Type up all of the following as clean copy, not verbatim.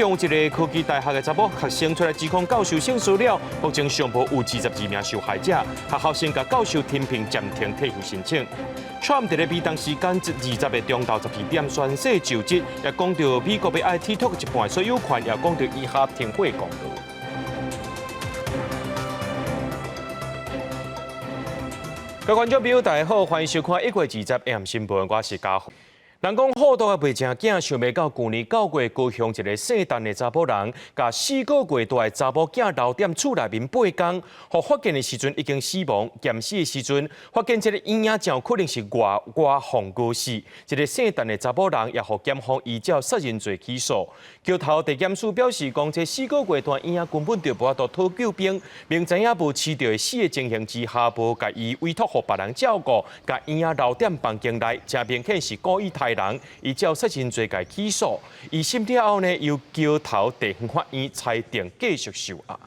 雄一个科技大學的查某學生出來指控教授性騷擾，目前上報有22名受害者，學校先共教授停聘暫停退休申請。Trump 佇咧美東時間20個中晝12點宣誓就職，也講著美國欲愛 TikTok 一半所有權，也講著伊下停火公路。各位觀眾朋友，大家好，歡迎收看1月20 AM 新聞，我是嘉宏。人講虎肚也袂成囝，想袂到舊年9月，高雄一個姓陳的查某人，共4個月大的查某囝留踮厝內面8工，予發現的時陣已經死亡。驗屍的時陣，發現這個嬰兒真有可能是外外放過世。這個姓陳的查某人也予檢方依照殺人罪起訴。橋頭地檢署表示，講這四個月大嬰兒根本就無法度討救兵，明知影無飼著會死的情形之下，無共伊委託予別人照顧，共嬰兒留踮房間內，誠明顯是故意刣人，依照殺人罪共起訴。二審了後呢，由橋頭地方法院裁定繼續收押。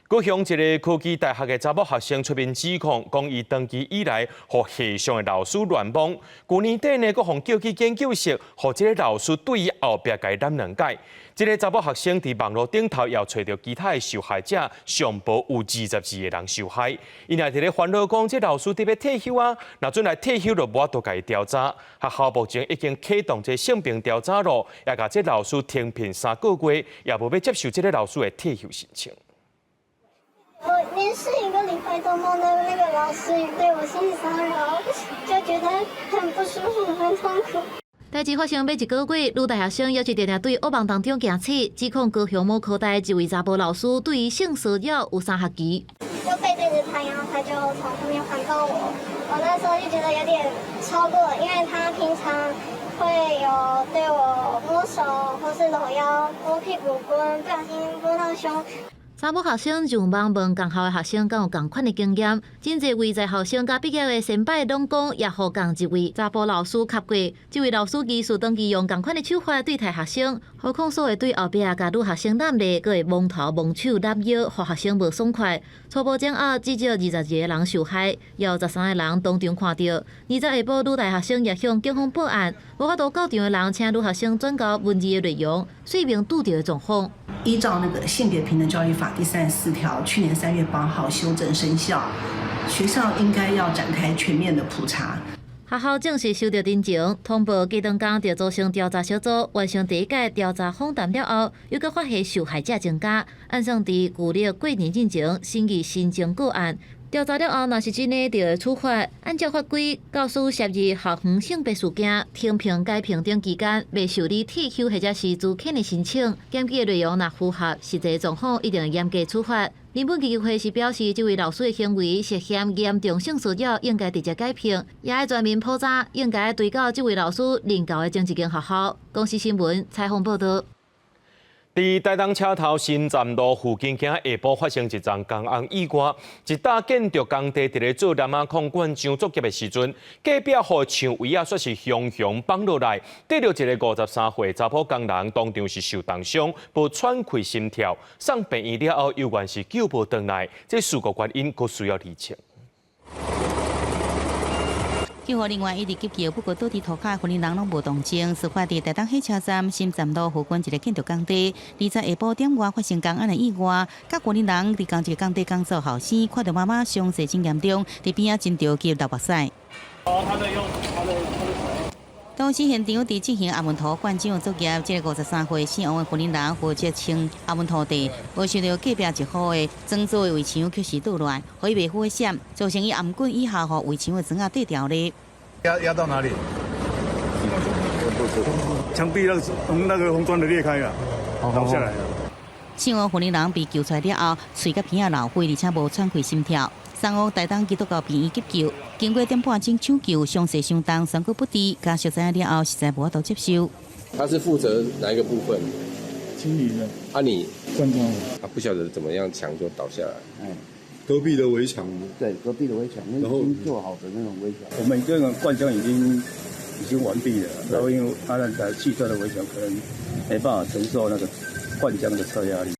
高雄一個科技大學的查某學生出面指控，講伊長期以來予系上的老師亂摸。舊年底呢，閣予叫去研究室，予這个老師對伊後壁共伊攬兩擺。這个查某學生佇網路頂頭也揣著其他的受害者，上報有22個人受害。伊也佇咧煩惱講，這老師得欲退休啊，若準來退休就無法度共伊調查。學校目前已經啟動這性平調查咯，也共這老師停聘3個月，也無欲接受這个老師的退休申請。我連續一個禮拜都夢到那個老師對我性騷擾，就覺得很不舒服、很痛苦。代誌發生欲一個月，女大學生猶是定定對噩夢當中驚醒，指控高雄某科大一位查埔老師對伊性騷擾有三學期。就背對著他，然後他就從後面環抱我，我那時候就覺得有點超過，因為他平常會有對我摸手或是摟腰、摸屁股、不小心摸到胸。查某學生上網問仝校的學生敢有仝款的經驗，真濟位在學生佮畢業的先輩攏講，也予仝一位查埔老師恰過。這位老師其實長期用仝款的手法對待學生，何況所謂對後壁共女學生攬咧，閣會摸頭摸手攬腰，予學生無爽快。初步偵後，至少22個人受害，也有13個人當場看著。20下晡，女大學生也向警方報案，無法度到場的人請女學生轉交文字的內容，說明拄著的狀況。依照那個性別平等教育法第34條，去年3月8號修正生效，學校應該要展開全面的普查。學校正式收到偵情，通報隔當工就組成調查小組，完成第一屆調查訪談了後，又閣發現受害者增加，按算佇舊曆過年進前審議新增個案。調查了後，若是真的，就會處罰。按照法規，教師涉入校園性別事件，停聘、解聘等期間，袂受理退休或者是資遣的申請。檢舉的內容若符合實際狀況，一定會嚴格處罰。民本基金會是表示，這位老師的行為涉嫌嚴重性騷擾，應該直接解聘，也愛全面普查，應該追究這位老師任教的前一間學校。公視新聞採訪報導。佇台東車頭新站路附近，今下晡發生一樁工安意外。一搭建築工地佇咧做黏仔孔灌漿作業的時陣，隔壁予牆圍仔煞是雄雄放落來，硩著一個53歲查埔工人，當場是受重傷，無喘氣心跳，送病院了後，猶原是救無轉來。這事故原因閣需要釐清。救護人員一直急救，不過倒佇塗跤，婦人攏無動靜。事發佇台東火車站新站路附近一個建築工地，20下晡點外發生工安的意外，佮婦人佇仝一個工地工作後生，看著媽媽傷勢真嚴重，佇邊仔真著急流目屎。哦，他在用，他在。當時現場佇進行阿門塗灌漿作業，這个53歲姓王的婦人負責清阿門塗地，無想著隔壁一戶的裝做的圍牆卻是倒落來，予伊袂赴閃，造成伊頷頸以下予圍牆的磚仔硩牢咧。壓壓到哪裡？牆壁那個那個紅磚的裂開了，倒下來了。姓王婦人被救出來了後，喙佮鼻仔流血，而且無喘氣心跳。送往台東基督教病院急救，經過點半鐘搶救，傷勢相當，宣告不治。家屬知影了後，實在無法度接受。他是負責哪一個部分？清理的。啊，你灌漿。他不曉得怎麼樣，牆就倒下來。哎，隔壁的圍牆。對，隔壁的圍牆，已經做好的那種圍牆。我們這個灌漿已經完畢了，然後因為他那台砌出來的圍牆可能沒辦法承受那個灌漿的側壓力。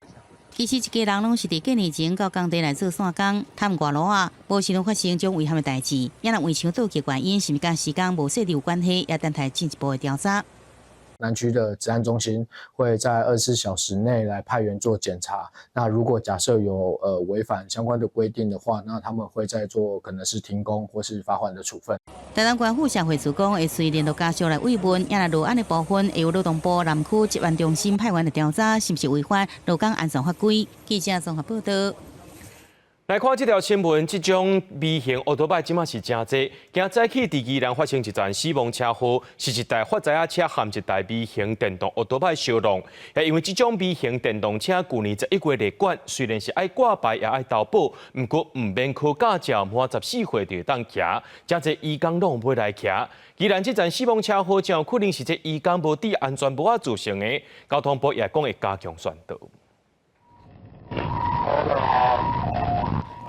其實一家人攏是佇過年前到工地來做散工，探外爐仔，無想著發生這種遺憾的代誌。也若圍牆倒去原因是毋是佮施工無細膩有關係，也等待進一步的調查。南區的職安中心會在24小時內來派員做檢查。那如果假設有違反相關的規定的話，那他們會再做可能是停工或是罰款的處分。台東縣府社會處講，會隨聯絡家屬來慰問，也若落案的部分，會由勞動部南區職安中心派員來調查，是毋是違反勞工安全法規。記者綜合報道。來看這條新聞，這種微型歐多擺這馬是誠濟。今早起佇宜蘭發生一場死亡車禍，是一台發財仔車和一台微型電動歐多擺相撞。也因為這種微型電動車舊年11月列管，雖然是愛掛牌也愛投保，毋過毋免考駕照，滿14歲就會當騎。誠濟移工攏買來騎。宜蘭這場死亡車禍，真有可能是這移工無戴安全帽仔造成的。交通部也講會加強宣導。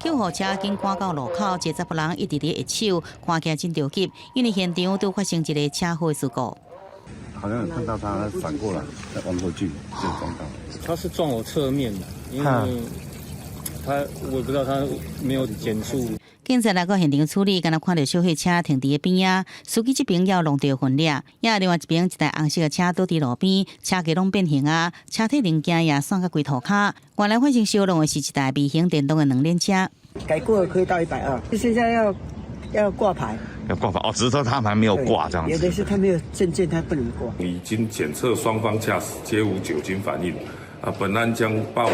救護車緊趕到路口，一個查埔人一直佇咧揮手，看起來真著急，因為現場拄發生一個車禍事故。好像有看到他閃過來，再彎過去就撞到。他是撞我側面的，因為他我也不知道他沒有減速。警察來到現場處理，敢若看著小貨車停佇咧邊仔，司機這邊猶弄著雲掠，也另外一邊一台紅色的車倒佇路邊，車架攏變形啊，車體零件也散甲規塗跤。原來發生相撞的是一台微型電動的兩輪車。改過可以到120，現在要掛牌，要掛牌哦，只是說他們還沒有掛這樣子。有的是他沒有證件，他不能掛。已經檢測雙方駕駛皆無酒精反應，啊，本案將報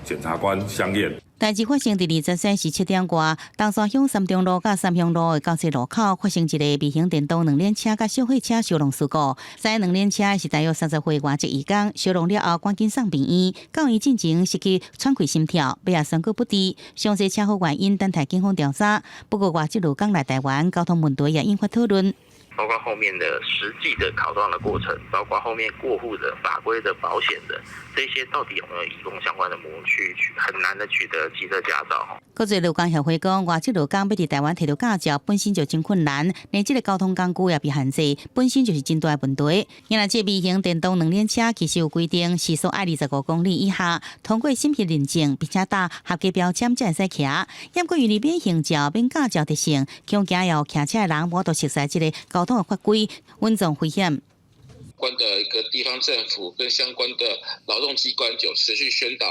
請檢察官相驗。代誌發生佇23時7點外，東沙鄉三中路佮三鄉路的交叉路口，發生一个微型電動兩輪車佮小貨車相撞事故。駕兩輪車是大約30歲外籍移工，相撞了後趕緊送病院，到院進前失去喘氣心跳，尾仔宣告不治。詳細車禍原因等待警方調查。不過外籍勞工來台灣，交通問題也引發討論。包括後面的實際的考照的過程，包括後面過戶的法規的保險的這些，到底有沒有移工相關的模具，很難的取得機車駕照。國際勞工協會講，外籍勞工欲佇台灣摕著駕照本身就真困難，連這个交通工具也被限制，本身就是真大的問題。因為這微型電動兩輪車其實有規定，時速愛25公里以下，通過審核認證，並且打合格標籤才會使騎。毋過因為免行照、免駕照特性，恐驚有騎車的人無都熟悉這个交通的法規，穩撞危險。關的一個地方政府跟相關的勞動機關就持續宣導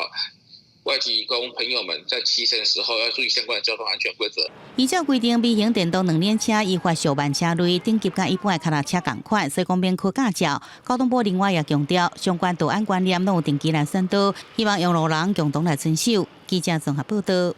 外籍移工朋友們在騎乘時候要注意相關的交通安全規則。依照規定，微型電動兩輪車依法屬慢車類，等級佮一般的跤踏車仝款，所以講免考駕照。交通部另外也強調，相關道安觀念攏有定期來宣導，希望用路人共同來遵守。記者綜合報道。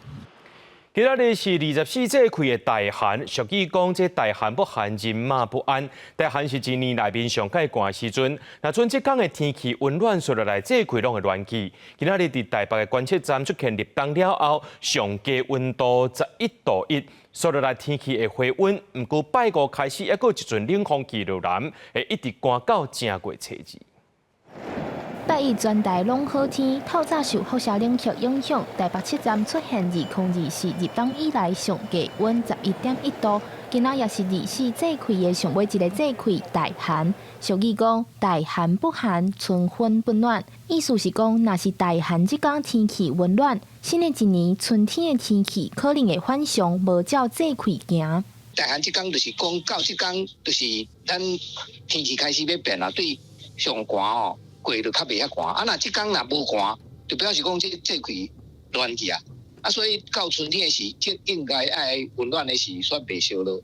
今仔日是24節氣的大寒，俗語講這大寒不寒，人馬不安。大寒是一年內面上蓋寒的時陣，若準這工的天氣溫暖，紲落來節氣攏會暖去。今仔日佇台北的觀測站出現立冬了後上低溫度11.1度，紲落來天氣會回溫。毋過拜五開始，猶閣有一陣冷空氣落南，會一直寒到正月初二。拜一全台攏好天，透早受輻射冷卻影響，台北車站出現2024入冬以來上低溫11.1度。今仔也是24節氣的上尾一个節氣大寒。俗語講大寒不寒，春分不暖，意思是講，若是大寒這工天氣溫暖，新的一年春天的天氣可能會反常，無照節氣行。大寒這工就是講到這工，就是咱天氣開始欲變啦，對上寒哦。過就較袂遐寒，啊，若這工若無寒，就表示講這節氣暖去啊，啊，所以到春天的時，這應該愛溫暖的時，煞袂燒落。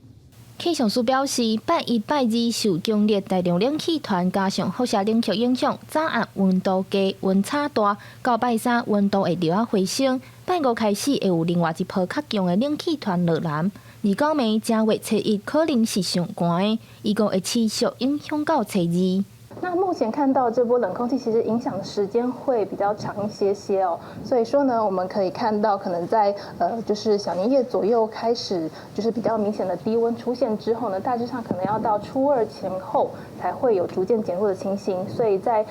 氣象署表示，拜一、拜二受強烈大陸冷氣團加上輻射冷卻影響，早暗溫度低，溫差大。到拜三溫度會略仔回升，拜五開始會有另外一波較強的冷氣團落南。29暝正月初一可能是上寒的，預估會持續影響到初二。那目前看到這波冷空氣其實影響的時間會比較長一些些哦，所以說呢，我們可以看到可能在就是小年夜左右開始，就是比較明顯的低溫出現之後呢，大致上可能要到初二前後才會有逐漸減弱的情形，所以在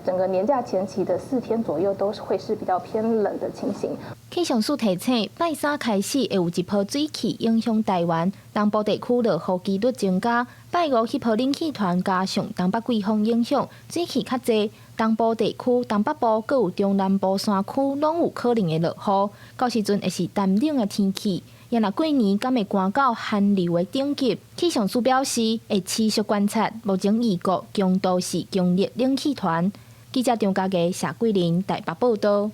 整個年假前期的4天左右都會是比較偏冷的情形。氣象署提醒，拜三開始會有一波水汽影響台灣，東部地區落雨幾率增加。拜五彼波冷氣團加上東北季風影響，水汽較濟。東部地區、東北部閣有中南部山區攏有可能會落雨。到時陣會是乾冷的天氣。也若過年敢會寒到寒流的等級？氣象署表示會持續觀察，目前預估強度是強烈冷氣團。記者張家傑、謝桂玲台北報道。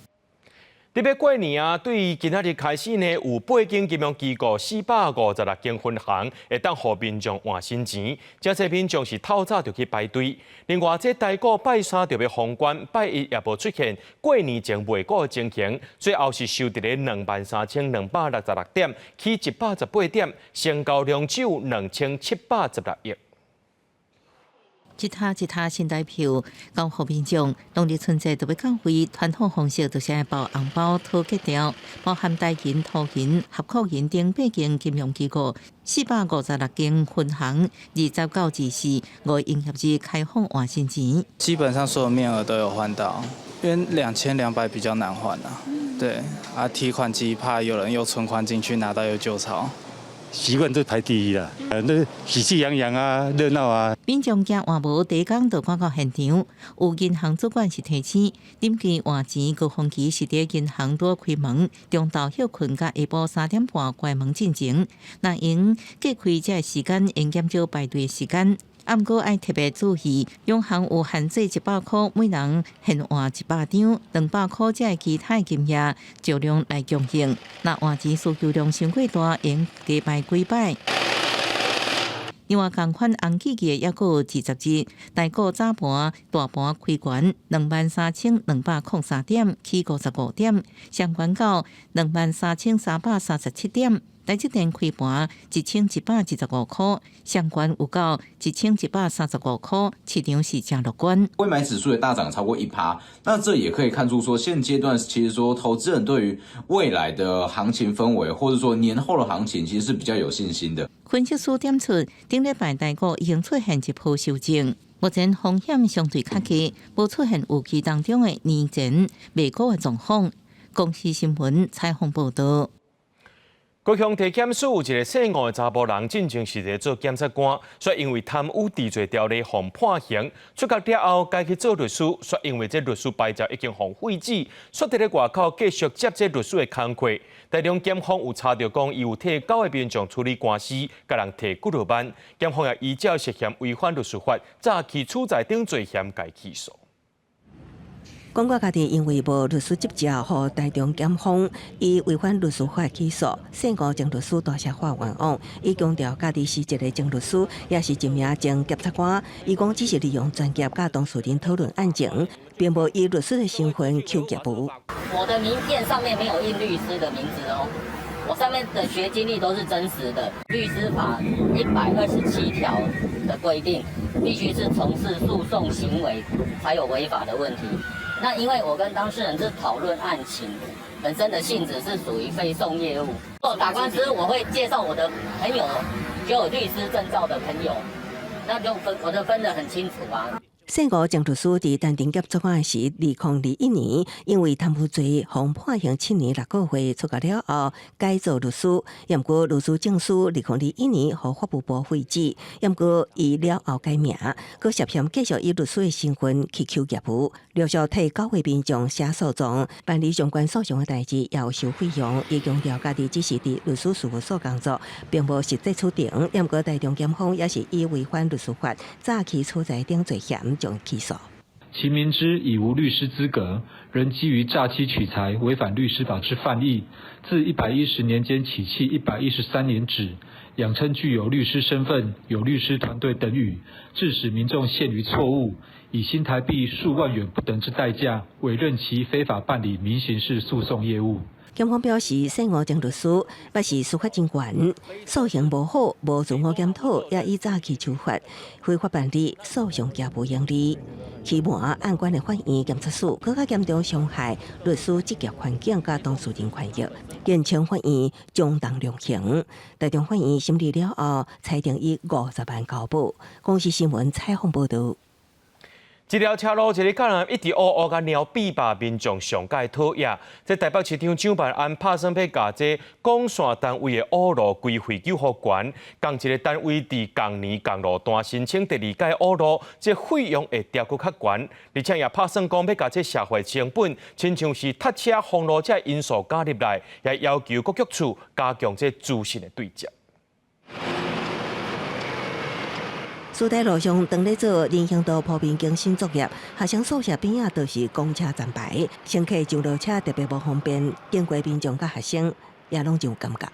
特別過年啊，對今仔日開始呢，有八間金融機構456間分行會當予民眾換新錢，真濟民眾是透早就去排隊。另外，這台股拜三就欲封關，拜一也無出現過年前賣股的情形，最後是收佇咧23,266點，起118點，成交量只有2716億。一沓一沓新台票，交予民眾，農曆春節就欲到位，傳統方式就是愛包紅包討吉兆，包含台銀、土銀、合庫銀等八間金融機構，456間分行，20到24五營業日開放換新錢。基本上所有面額都有換到，因為2200比較難換啊。對，啊提款機怕有人又存款進去拿到又舊鈔。習慣都排第一啦，那喜氣洋洋啊，熱鬧啊。民眾驚換無，第一工就趕到現場。有銀行主管是提醒，臨期換錢高峰期是佇銀行拄開門，中晝歇睏佮下晡3點半關門進前，若用隔開這个時間，會減少排隊的時間。啊，毋過愛特別注意，央行有限制100塊，每人現換100張，200塊才會其他金額照量來供應。若換錢需求量傷過大，會加排幾擺。另外，仝款紅記記的猶閣有20日，台股早盤大盤開懸23,203點，起55點，上懸到23,337點。台積電開盤1125塊，上懸有到1135塊，市場是誠樂觀。櫃買指數也大漲超過1%，那這也可以看出說，現階段其實說投資人對於未來的行情氛圍，或者說年後的行情，其實是比較有信心的。分析師點出，頂禮拜台股已經出現一波修正，目前風險相對較低，無出現預期當中的年前賣股的狀況。公視新聞採訪報道。高雄地檢署有一个姓吳的查埔人，進前是咧做檢察官，卻因為貪污治罪條例予判刑，出獄了後，改去做律師，卻因為這律師牌照已經予廢止，卻佇咧外口繼續接這律師的工課。台中檢方有查著講，伊有替九个民眾處理官司，共人提幾落萬。檢方也依照涉嫌違反律師法、詐欺取財等罪嫌共起訴。講過家己因為無律師執照，予台中檢方以違反律師法起訴，姓吳前律師大聲喊冤枉。伊強調家己是一个前律師，也是一名前檢察官。伊講只是利用專業佮當事人討論案情，並無以律師的身份求業務。我的名片上面沒有印律師的名字哦，我上面的學經歷都是真實的。律師法127條的規定，必須是從事訴訟行為才有違法的問題。那因為我跟當事人是討論案情，本身的性質是屬於非訟業務。我打官司，我會介紹我的朋友，就有律師證照的朋友，那就分我就分得很清楚啊。姓吳前律師佇擔任檢察官時，2021年因為貪污罪予判刑7年6個月，出獄了後改做律師。毋過律師證書2021年予法務部廢止，毋過伊了後改名，閣涉嫌繼續以律師的身份去求業務，陸續替九位民眾寫訴狀、辦理相關訴訟的代誌，也有收費用。伊強調家己只是佇律師事務所工作，並無實際出庭。毋過台中檢方也是以違反律師法、詐欺取財等罪嫌將起訴。其明知已無律師資格，仍基於詐欺取財違反律師法之犯意，自110年間起迄113年止，佯稱具有律師身份、有律師團隊等語，致使民眾陷於錯誤，以新台幣數萬元不等之代價，委任其非法辦理民刑事訴訟業務。檢方表示，姓吳前律師捌是司法人員，素行無好，無自我檢討，也以詐欺手法非法辦理訴訟業務盈利。期望案管的法院檢察署閣較嚴重傷害律師執業環境佮當事人權益，嚴懲法院將當量刑。台中法院審理了後，裁定以50萬交保。公視新聞採訪報道。這條車路一个甲人一直烏烏共貓覕吧，民眾上蓋討厭。這台北市長蔣萬安拍算欲共這管線單位的挖路規費予懸，仝一个單位佇仝年仝路段申請第二屆挖路，這費用會調閣較懸，而且也拍算講欲共這社會成本，親像是塞車、封路這因素加入來，也要求各局處加強這資訊的對接。師大路上當咧做人行道鋪平更新作業，學生宿舍邊仔都是公車站牌，乘客上落車特別無方便，經過民眾佮學生也攏真有感覺。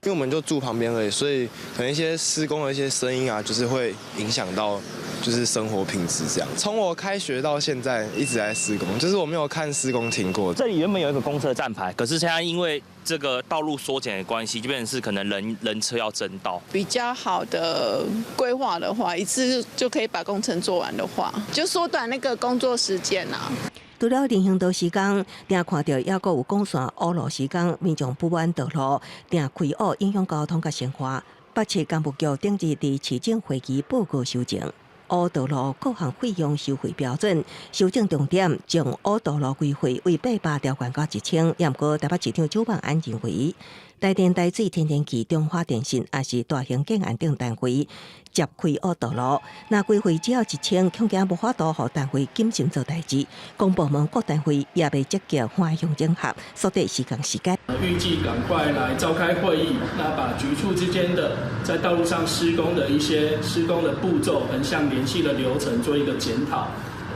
因為我們就住旁邊而已，所以可能一些施工的一些聲音啊，就是會影響到就是生活品質這樣。從我開學到現在一直在施工，就是我沒有看施工停過。這裡原本有一個公車站牌，可是現在因為這個道路縮減的關係，就變成是可能人人車要爭道。比較好的規劃的話，一次就可以把工程做完的話，就縮短那個工作時間啊。除了人行道施工，定看著猶閣有管線挖路施工，民眾不滿道路，定開挖影響交通佮生活。北市工務局頂日佇市政會議報告修正挖道路各項費用收費標準，修正重點將挖道路規費為800調懸到1000。也毋過台北市長蔣萬安認為，台電、台水、天然氣、中華電信也是大型建案等單位接開挖道路，若規費只要1000，恐驚無法度予單位謹慎做代誌。公部門各單位也欲積極橫向整合，縮短施工時間。預計趕快來召開會議，那把局處之間的在道路上施工的一些施工的步驟、橫向聯繫的流程做一個檢討，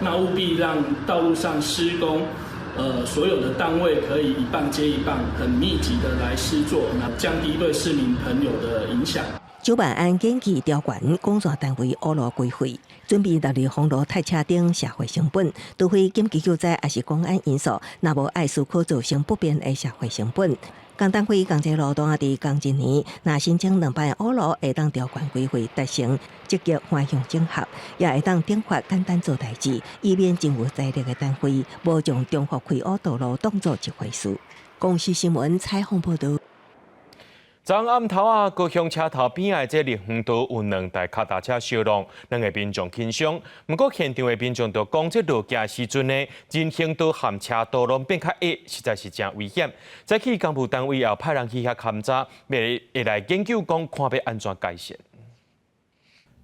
那務必讓道路上施工，所有的單位可以一棒接一棒，很密集的來施作，那降低對市民朋友的影響。蔣萬安建議調懸管線單位挖路規費，準備納入封路塞車等社會成本，除非緊急救災抑是公安因素，若無愛思考造成不便的社會成本。仝單位仝這路段佇仝一年，若申請兩擺挖路，會當調懸規費達成積極橫向整合，也會當頂發簡單做代誌，以免真有財力的單位無將重複開挖道路當做一回事。公視新聞採訪報導。昨暗頭啊，高雄車頭邊仔的這綠園道有兩台跤踏車相撞，兩个民眾輕傷。毋過現場的民眾就講，這落橋時陣呢，人行道和車道攏變較狹，實在是誠危險。早起工務單位也派人去遐勘查，會來研究講看欲按怎改善。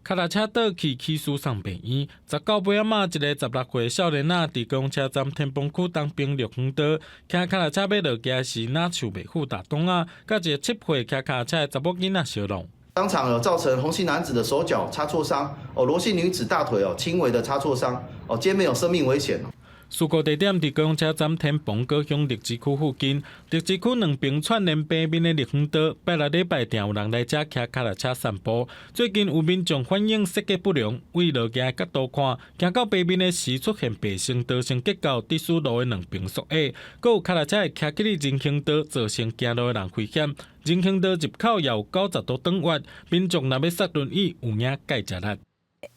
跤踏車倒去起訴送病院。19尾仔嘛，一个16歲少年仔佇高雄車站天崩區東邊綠園道，騎跤踏車欲落橋時，若樹袂赴踏擋仔，佮一个7歲騎跤踏車的查某囡仔相撞。當場有造成洪姓男子的手腳擦挫傷，哦，羅姓女子大腿哦輕微的擦挫傷，哦，皆沒有生命危險。事故地點佇高雄車站天蓬高雄綠植區附近，綠植區兩邊串聯北面的綠園道，拜六禮拜定有人來遮騎跤踏車散步。最近有民眾反映設計不良，為落橋的角度看，行到北面的時出現白線導線結構，致使路的兩邊縮狹，閣有跤踏車會騎去人行道，造成行路的人危險。人行道入口也有90度轉彎，民眾若欲剎輪椅，有影蓋食力。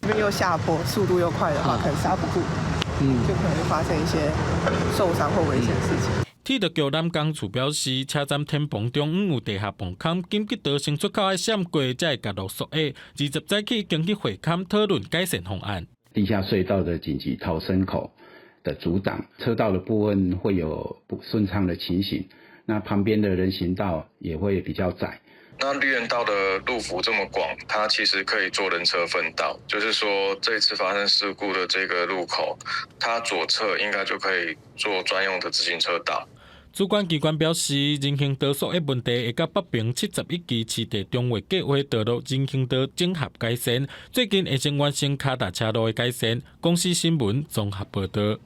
這邊又下坡，速度又快的話，可能剎不住。就可能會發生一些受傷或危險事情。鐵道局南港處表示，車站天棚中央有地下泵坎，緊急逃生出口愛閃過才會共路縮狹。20早起經去會勘討論改善方案。地下隧道的緊急逃生口的阻擋，車道的部分會有不順暢的情形，那旁邊的人行道也會比較窄。那綠園道的路幅這麼廣，它其實可以做人車分道，就是說這次發生事故的這個路口，它左側應該就可以做專用的自行車道。主管機關表示，人行道縮狹問題會佮北平71期市地重劃計畫道路人行道整合改善，最近會先完成跤踏車路的改善。公視新聞綜合報導。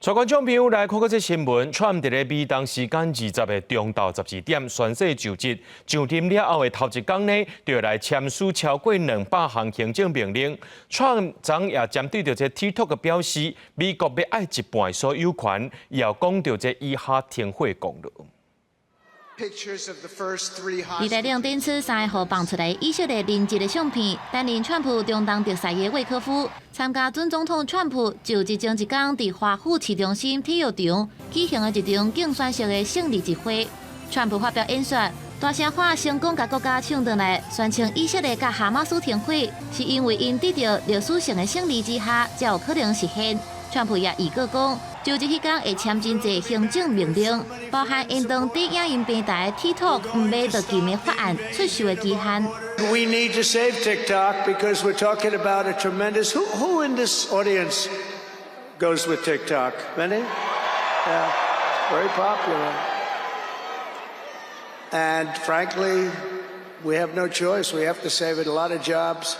帶觀眾朋友來看閣這新聞，川普佇咧美東時間20日中晝12點宣誓就職，上任了後的頭一工呢，就來簽署超過200項行政命令。川普昨也針對著這 TikTok 表示，美國欲愛一半的所有權，也有講著這以哈停火功勞。佇咧兩點此三號放出來以色列人質的相片，擔任川普中東特使的魏科夫參加準總統川普就職前一工佇華府市中心體育場舉行的一場競選式的勝利集會。川普發表演說，大聲喊成功共國家唱轉來，宣稱以色列佮哈馬斯停火，是因為𪜶得著歷史性的勝利之下，才有可能實現。川普也預告講，就職彼工會簽真濟行政命令，包含延長佇影音平台 TikTok 毋買著金的法案出售的期限。 We need to save TikTok because we're talking about a tremendous. Who in this audience goes with TikTok? Many? Yeah, very popular. And frankly, we have no choice. We have to save it. A lot of jobs.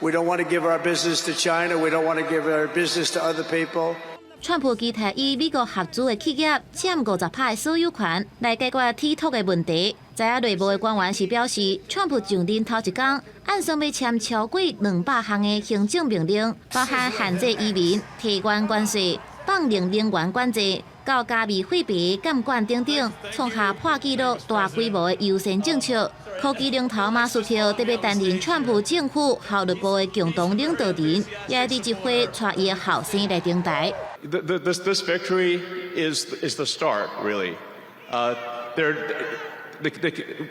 We don't want to give our business to China. We don't want to give our business to other people. 川普期待以美國合資的企業佔50趴的所有權來解決 TikTok 的問題。知影內部的官員是表示，川普上任頭一工，按算欲簽超過200項的行政命令，包含限制移民、提懸關稅、放任能源管制、到加密貨幣監管等等，創下破紀錄大規模的優先政策。科技龍頭馬斯克特別擔任川普政府效率部的共同領導人，也佇集會帶伊的後生來登台。 This victory is the start, really.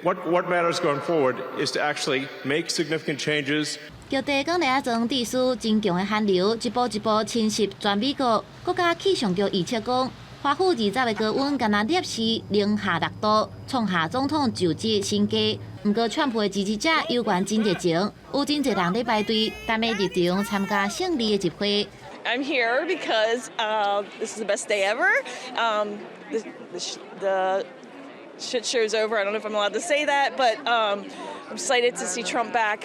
What matters going forward is to actually make significant changes. 局地岡地亞莊地勢真強的寒流，一波一波侵襲全美國。國家氣象局預測講，華府20的高溫干焦攝氏零下6度，創下總統就職新低。毋過，川普的支持者猶原真熱情，有真濟人咧排隊，等欲入場參加勝利的集會。 I'm here because this is the best day ever. The shit show's over. I don't know if I'm allowed to say that, but I'm excited to see Trump back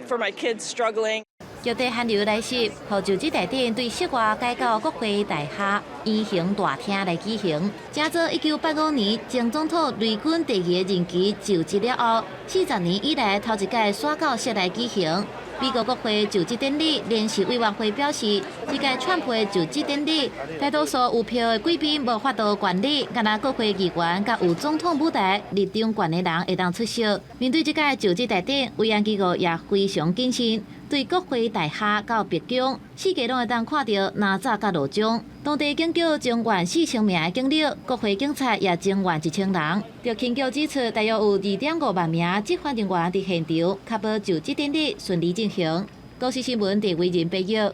for my kids struggling. 局地寒流來襲，予就職大典對室外改到國會大廈圓形大廳來舉行。這做1985年前總統雷根第二個任期就職了後，40年以來頭一屆徙到室內舉行。美國國會就職典禮聯席委員會表示，這屆川普的就職典禮，大多數有票的貴賓無法度觀禮，干焦國會議員佮有總統舞台入場權的人會當出席。面對這屆就職大典，維安機構也非常謹慎，對國會大廈到白宮，四界攏會當看著哪閘佮路障。當地警局增援4000名的警力，國會警察也增援1000人。特勤局指出，大約有2.5萬名執法人員佇現場，確保就職典禮順利進行。公視新聞鄭偉仁報導。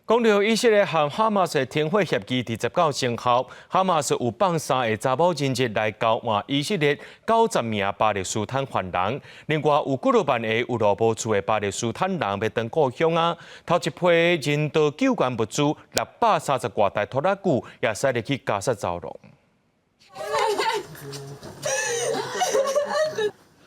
講著以色列和哈馬斯停火協議佇19生效，哈馬斯有放三个查某人質來交換以色列90名巴勒斯坦犯人，另外有幾若萬个有路無厝的巴勒斯坦人欲轉故鄉啊。頭一批人道救援物資630外台拖拉機也駛入去加薩走廊。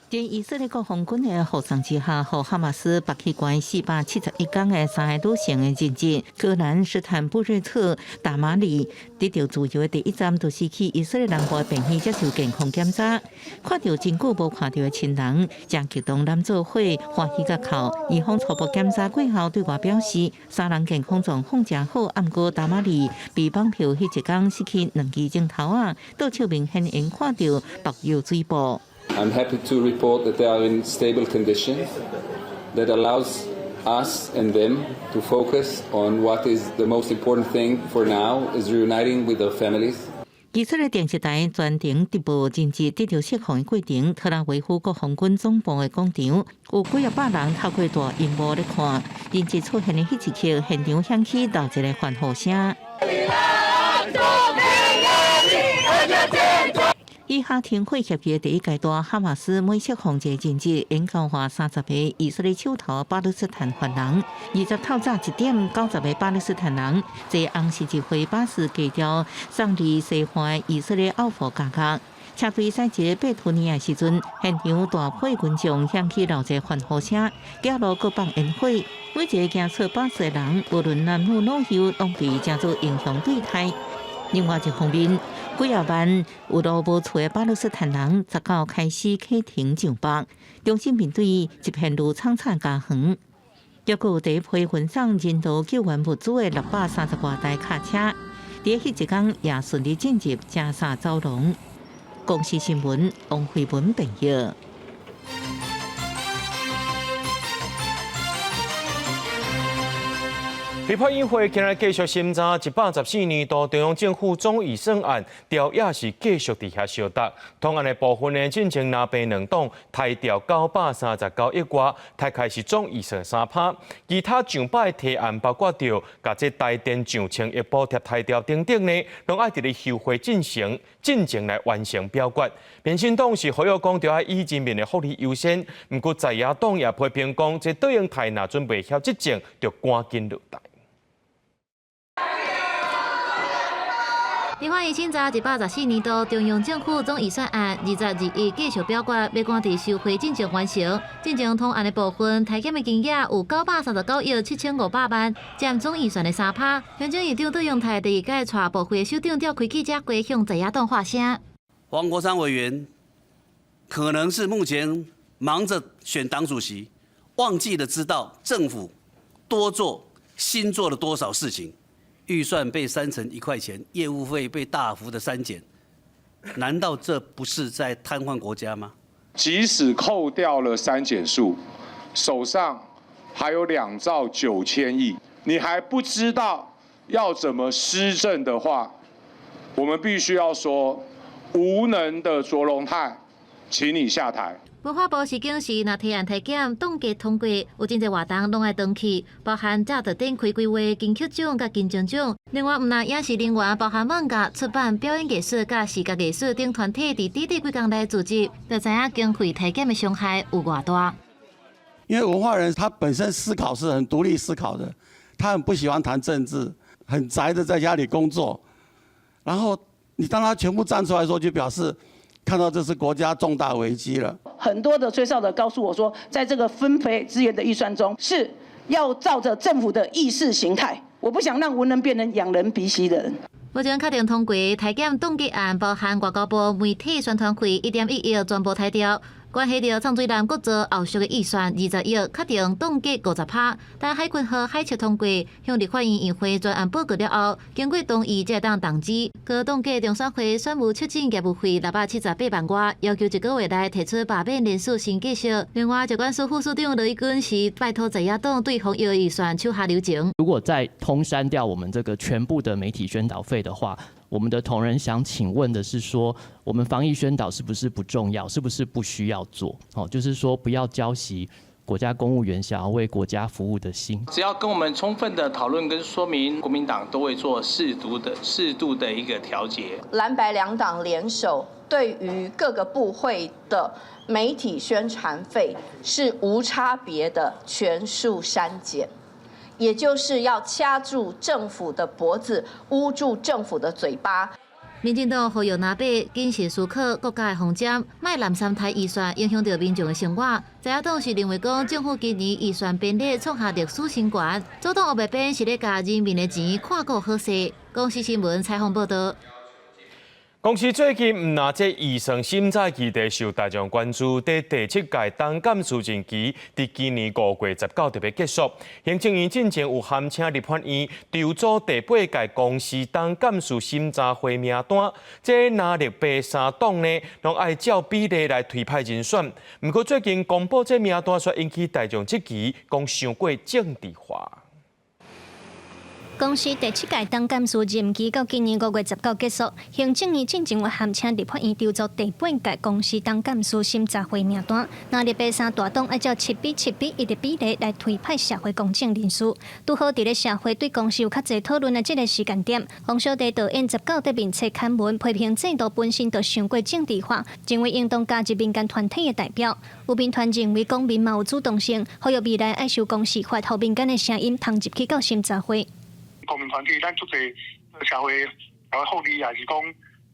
佇以色列國防軍的護送之下，予哈馬斯縛去關471工的三个女性的人質，戈蘭斯坦布瑞特、達馬里，得著自由的第一站，就是去以色列南部的病院接受健康檢查。看著真久無看著的親人，誠激動攬做伙，歡喜甲哭。醫方初步檢查過後對外表示，三人健康狀況誠好，毋過達馬里被綁票彼一工失去兩支指頭仔，倒手明顯會看著縛藥水布。 I'm happy to report that they are in stable condition that allows us and them to focus on what is the most important thing for now is reuniting with their families. 以色列電視台全程直播人質得著釋放的過程，特拉維夫國防軍總部的廣場有幾仔百人透過大螢幕咧看，人質出現的彼一刻，現場響起熱烈的歡呼聲。以哈停火協議的第一階段，哈馬斯每釋放一个人質，應交換30個以色列手頭巴勒斯坦犯人。20透早1點，90個巴勒斯坦人坐紅十字會巴士駕吊送離西岸以色列奧佛加格。車隊駛至貝圖尼亞時陣，現場大批群眾響起熱烈歡呼聲，沿路閣放煙火。每一个行出巴士的人，無論男女老幼，攏被當做英雄對待。另外一方面，幾仔萬有路無厝的巴勒斯坦人，19開始啟程上北，重新面對一片愈慘慘家園。抑閣有第一批運送人道救援物資的630外台卡車，佇彼一工也順利進入加沙走廊。公視新聞王慧文編譯。立法院會今日繼續審查114年度中央政府總預算案，調也是繼續佇遐相逐。統案的部分呢，進前藍白兩黨刣掉939億外，大概是總預算3%。其他上百提案，包括著共這台電上千億補貼刣掉等等呢，攏愛佇咧休會進行，進前來完成表決。民進黨是呼籲講，著愛以人民的福利優先，毋過在野黨也批評講，這卓榮泰若準備曉執政，就趕緊落台。立法院審查114年度中央政府總預算案，22日繼續表決，欲趕佇休會進前完成。進前統案的部分，刣減的金額有939億7500萬，佔總預算的3%。行政院長卓榮泰第二屆帶部會首長召開記者會，向在野黨發聲。黃國昌委員可能是目前忙着選黨主席，忘記了知道政府多做新做了多少事情。預算被刪成1塊錢，業務費被大幅的刪減，難道這不是在癱瘓國家嗎？即使扣掉了刪減數，手上還有2兆9千億，你還不知道要怎麼施政的話，我們必須要說，無能的卓榮泰，請你下台。文化部是表示，若提案刣減凍結通過，有真濟活動攏愛斷去，包含早就展開規劃金曲獎佮金鐘獎。另外，毋但影視人員，包含網咖、出版、表演藝術佮視覺藝術等團體，佇短短幾工內組織，就知影經費刣減的傷害有偌大。因為文化人他本身思考是很獨立思考的，他很不喜歡談政治，很宅的在家裡工作。然後你當他全部站出來說，就表示看到這是國家重大危機了。很多的吹哨者告訴我說，在這個分配資源的預算中，是要照着政府的意識形態。我不想讓文人變成仰人鼻息的人。目前確定通過刣減凍結案，包含外交部媒體宣傳費1.1億全部刣掉，關係著藏水南閣做後續的預算20億，確定凍結50%。但海軍號海測通過，向立法院院會專案報告了後，經過同意才會當動支。閣凍結中選會選務促進業務費678萬外，要求一個月內提出罷免人數新計劃。另外，疾管署副署長羅一鈞是拜託在野黨對防疫預算手下留情。如果再通刪掉我們這個全部的媒體宣導費的話，我們的同仁想請問的是說，我們防疫宣導是不是不重要？是不是不需要做？哦，就是說不要澆熄國家公務員想要為國家服務的心。只要跟我們充分的討論跟說明，國民黨都會做適度的一個調節。藍白兩黨聯手，對於各個部會的媒體宣傳費是無差別的全數刪減。也就是要掐住政府的脖子，捂住政府的嘴巴。民進黨呼籲藍白謹慎思考國家的方針，莫濫刪刣預算，影響著民眾的生活。在野黨是認為講，政府今年預算編列創下歷史新高，阻擋烏白編是咧共人民的錢看顧好勢。公視新聞採訪報導。公視最近毋但這預算審查議題受大眾關注，佇第七屆董監事任期佇今年5月19就欲結束。行政院進前有函請立法院籌組第八屆公司董監事審查會名單，這藍綠白三黨呢，攏愛照比例來推派人選。毋過最近公布這名單，卻引起大眾質疑，講傷過政治化。公視第七屆董監事任期到今年5月19結束，行政院進前有函請立法院籌組第八屆公視董監事審查會名單，藍綠白三大黨按照7比7比1的比例來推派社會公正人士。拄好佇咧社會對公視有較濟討論的這個時間點，黃小弟導演19佇面冊刊文批評制度本身就傷過政治化，認為應當加入民間團體的代表。有民團認為公民嘛有主動性，呼籲未來愛修公視法，予民間的聲音通入去到審查會。公民團體，咱足濟社會社會福利，也是講，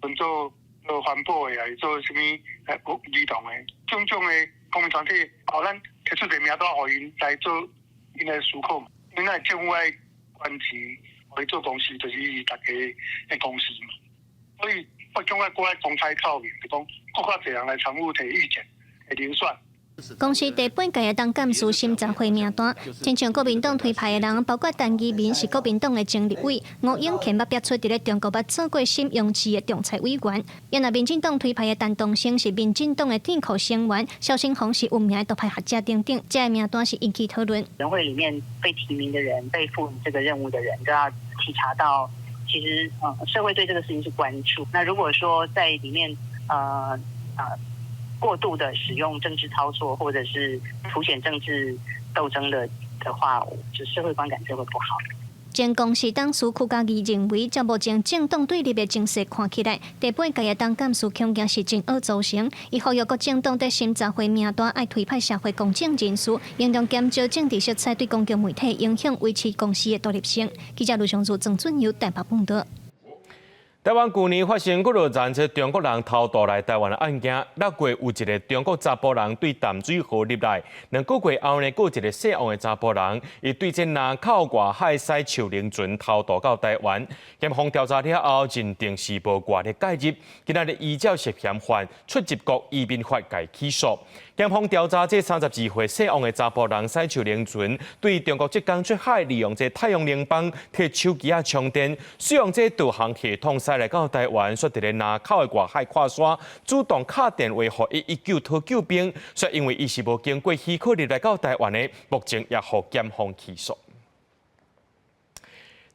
分做做環保的，也是做啥物兒童的，種種的公民團體，哦，咱提出一個名單，予𪜶來做𪜶來思考嘛。因為政府愛捐錢，予伊做公視，就是大家的公視嘛。所以我感覺閣愛公開透明，就講閣較濟人來參與提意見、提人選。公視第八屆的董監事審查會名單，親像國民黨推派的人，包括陳其明是國民黨的前立委，吳永乾捌表出佇咧中國捌做過沈榮志的仲裁委員。也若民進黨推派的陳東升是民進黨的智庫成員，蕭新宏是有名的獨派學者等等，這个名單是引起討論。委員會裡面被提名的人，被賦予這個任務的人，都要體察到，其實，社會對這個事情是關注。那如果說在裡面，過度的使用政治操作，或者是凸顯政治鬥爭的話，就社會觀感就會不好。前公視董事屈家義認為，照目前政黨對立的情勢看起來，第八屆的董監事恐驚是真惡組成。伊呼籲各政黨佇審查會名單愛推派社會公正人士，應當減少政治色彩對公共媒體影響，維持公視的獨立性。記者盧尚如、鄭俊友台北報導。台灣舊年發生幾落宗這中國人偷渡來台灣的案件，6月有一个中國查埔人對淡水河入來，2個月後呢，閣有一个姓王的查埔人，伊對這林口外海駛樹林船偷渡到台灣。檢方調查了後，認定是無外力介入，今仔日依照涉嫌犯出入國移民法共起訴。檢方調查這32歲姓王的查埔人駛樹林船對中國浙江出海，利用這太陽能板替手機仔充電，使用這導航系統駛來到台灣，煞佇咧林口的外海看山，主動敲電話予119討救兵，煞因為伊是無經過許可入來到台灣的，目前也予檢方起訴。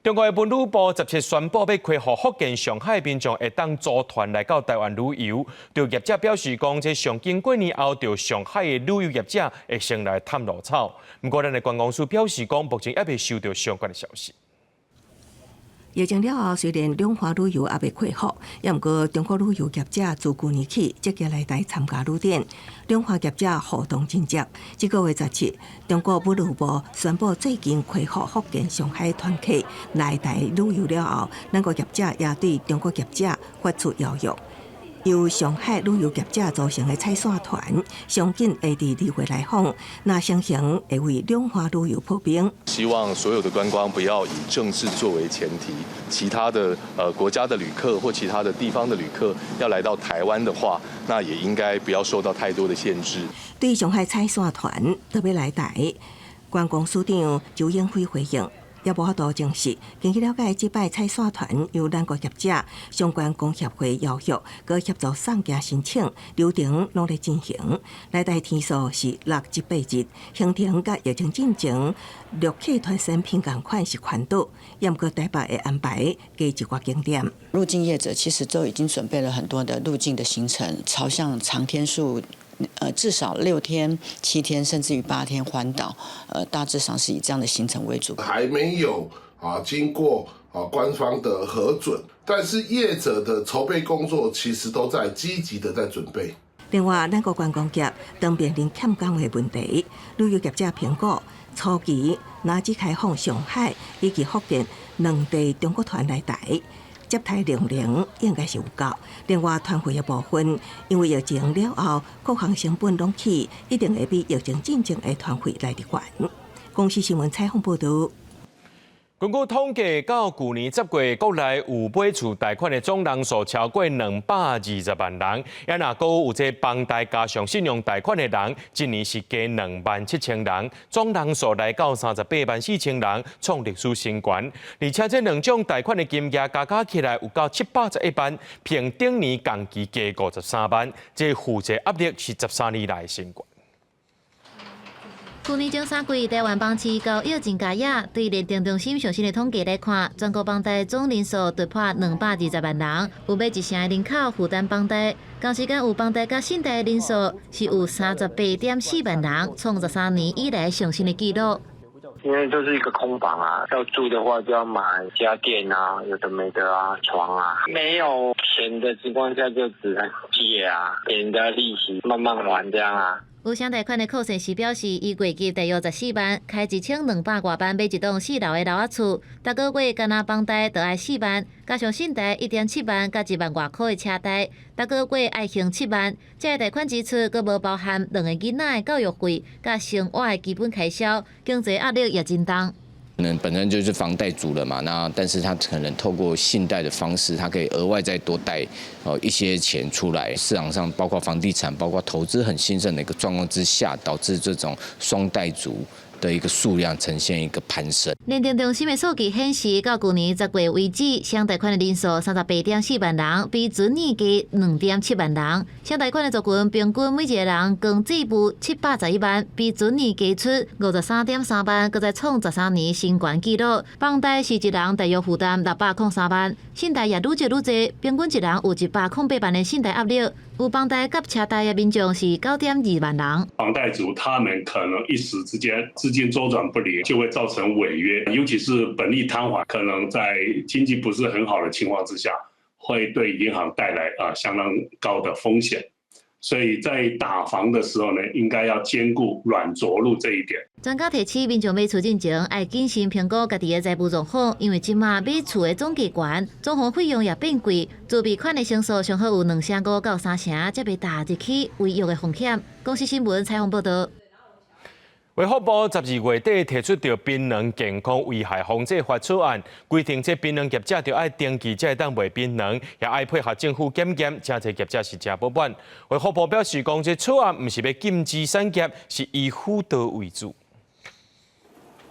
中國的文旅部17宣布欲開放福建上海民眾會當組團來到台灣旅遊。就業者表示講，這上緊過年後，就上海的旅遊業者會先來探路草。毋過，咱的觀光署表示講，目前猶未收到相關的消息。疫情了後，雖然兩岸旅遊猶未恢復，也毋過中國旅遊業者自舊年起積極來台參加旅展，兩岸業者互動真濟。這個月17，中國文旅部宣布最近開放福建上海團客來台旅遊了後，咱國業者也對中國業者發出邀約。由上海旅遊業者組成的踩線團，上緊會佇2月來訪，若成行會為兩岸旅遊破冰。希望所有的觀光不要以政治作為前提，其他的國家的旅客或其他的地方的旅客要來到台灣的話，那也應該不要受到太多的限制。對上海踩線團特別來台，觀光署長周英輝回應。也無法度證實。根據了解，這擺踩線團由咱國業者相關工協會邀約，閣協助送件申請流程攏咧進行。來台天數是6至8日，行程佮疫情進前陸客團產品仝款是寬島，也毋過台北會安排加一寡景點。入境業者其實都已經準備了很多的入境的行程，朝向長天數。至少6天、7天，甚至於8天環島，大致上是以這樣的行程為主。還沒有啊，經過啊官方的核准，但是業者的籌備工作其實都在積極的在準備。另外，咱國觀光業當面臨欠工的問題，旅遊業者評估初期若只開放上海以及福建兩地中國團來台。接待量能應該是有夠。另外，團費的部分，因為疫情了後，各項成本攏起，一定會比疫情進前的團費來得懸。公視新聞採訪報導。根據統計，到舊年10月，國內有買厝貸款的總人數超過220萬人，也若閣有這房貸加上信用貸款的人，今年是加2萬7千人，總人數來到38萬4千人，創歷史新高。而且這兩種貸款的金額加加起來有到711萬，比頂年同期加53萬，這負債壓力是13年來的新高。去年前三季，台灣房市交易真佳也。對聯電中心上新的統計來看，全國房貸總人數突破220萬人，有欲一成的人口負擔房貸。同時間有房貸佮信貸的人數是有38.4萬人，創13年以來上新的紀錄。因為這是一個空房啊，要住的話就要買家電啊，有的沒的啊，床啊，沒有錢的情況下就只能借啊，給人家利息慢慢還這樣啊。有雙貸款的寇先生表示，伊月入大約14萬，開1200外萬買一棟四樓的樓仔厝，逐個月干焦房貸就愛4萬，加上信貸1.7萬，佮1萬外箍的車貸，逐個月愛還7萬。這个貸款支出閣無包含兩个囡仔的教育費，佮生活的基本開銷，經濟壓力也真重。可能本身就是房貸族了嘛，那但是他可能透過信貸的方式，他可以額外再多貸哦一些錢出來。市場上包括房地產、包括投資很興盛的一個狀況之下，導致這種雙貸族的一個數量呈現一個攀升。認證中心的數據顯示，到舊年10月為止，雙貸款的人數38.4萬人，比前年加2.7萬人。雙貸款的族群平均每一个人光債務711萬，比前年加出53.3萬，閣再創13年新懸紀錄。房貸是一人大約負擔603萬，信貸也愈借愈濟，平均一人有108萬的信貸壓力。有房貸佮車貸的民眾是9.2萬人。房貸族他們可能一時之間資金週轉不靈，就會造成違約，尤其是本利攤還，可能在經濟不是很好的情況之下，會對銀行帶來啊相當高的風險。所以在打房的時候呢，應該要兼顧軟着陸這一點。專家提醒民眾買厝進前，愛謹慎評估家己的財務狀況，因為這馬買厝的總價懸，裝潢費用也變貴，自備款的成數上好有2.5到3成，才袂踏入去違約的風險。公視新聞採訪報導。衛福部12月底提出著檳榔健康危害防制法草案，規定這檳榔業者著愛登記才會當賣檳榔，也愛配合政府檢驗，誠濟業者是誠不滿。衛福部表示講，這草案毋是欲禁止產業，是以輔導為主。